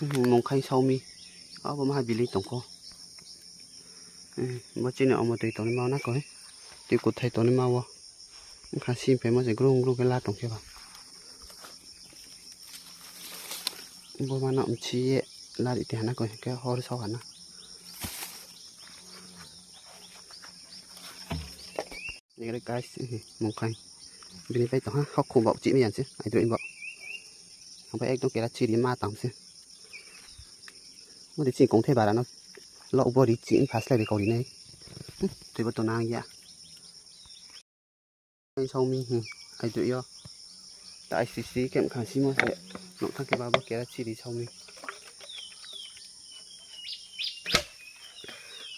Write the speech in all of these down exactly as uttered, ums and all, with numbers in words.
Mungkhaing saomi. Abo maha bili tong kho. Bo chini omo tui tongnaima wo na koi. Tui kuthai tongnaima wo. Bkha si phaimo se grung grung khe la tong khe ba. Bo mano mchi ye lari ti ha na koi, khe hor sao ha na. Nigre guys, mungkhaing. Bini pai tong ha, hokhu baoh chihmai ya se, aidroih baoh. Abo ekdom kera chiri ma tang se. Ode chini kongthai bara no, lo bo ri chini phaslai bai kau ri nai. Tui bo tong nang ya. Saomi, aidroih yo. Ta aisisi khe bkha simo se, nouh thanng khe ba bo kera chiri saomi.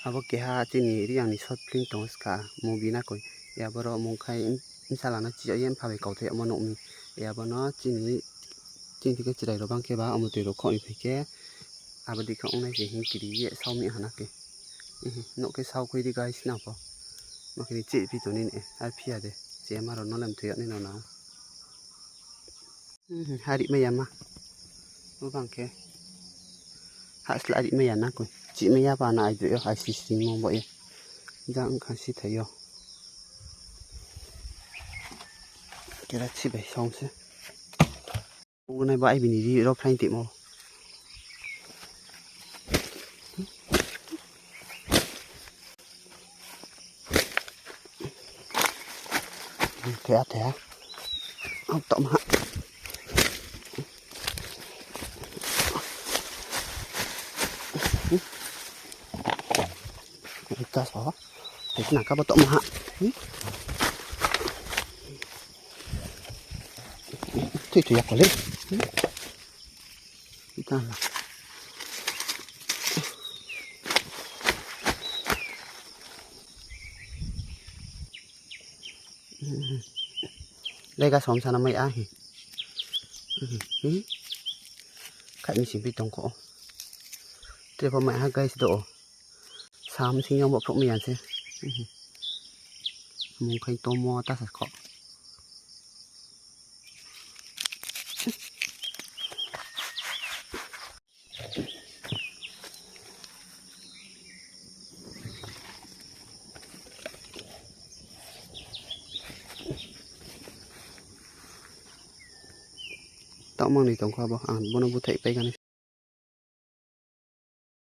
Abo keha chini Reang ni short film tong ska movie na koi. Abo ro mungkhaing bsala no chiyag ye mpha bai kauthai omo nuh mi. Abo no chini, chini thik khe chrai rao bang khe ba omo tui rao khoh ni phai khe. Abo dei khe ongnai se hing kiri ye saomi ha na khe. Nouh khe sao khui di guys nang pho. Ma khe ni chih phi tong ni, ar phi ya de. Chema rao no le mthoi yag nai no na. Harih mai ya ma. Bo bang khe. Hahsla rih mai ya na koi. Chihmai ya ba na aidroih yo, aisisi mo bo ye. Jang kha si thai yo. Kera si bai song se. Bo nai bo ai bini ri ro phraing timo. Thea, thea. Ang tong ha. Ita so. Ita nang kabo tong ha. Thui thui ya ko le. Ita na. Lega som sana mai ahi. Khaih mi sing pi tong kho. Tre pho mai ha guys do. Sam sing yong bo phruh mi yan se. Mungkhaing tomo ta sa kho. Taoh mang ni tong kho abo, ang bono búthaih pai kha ni.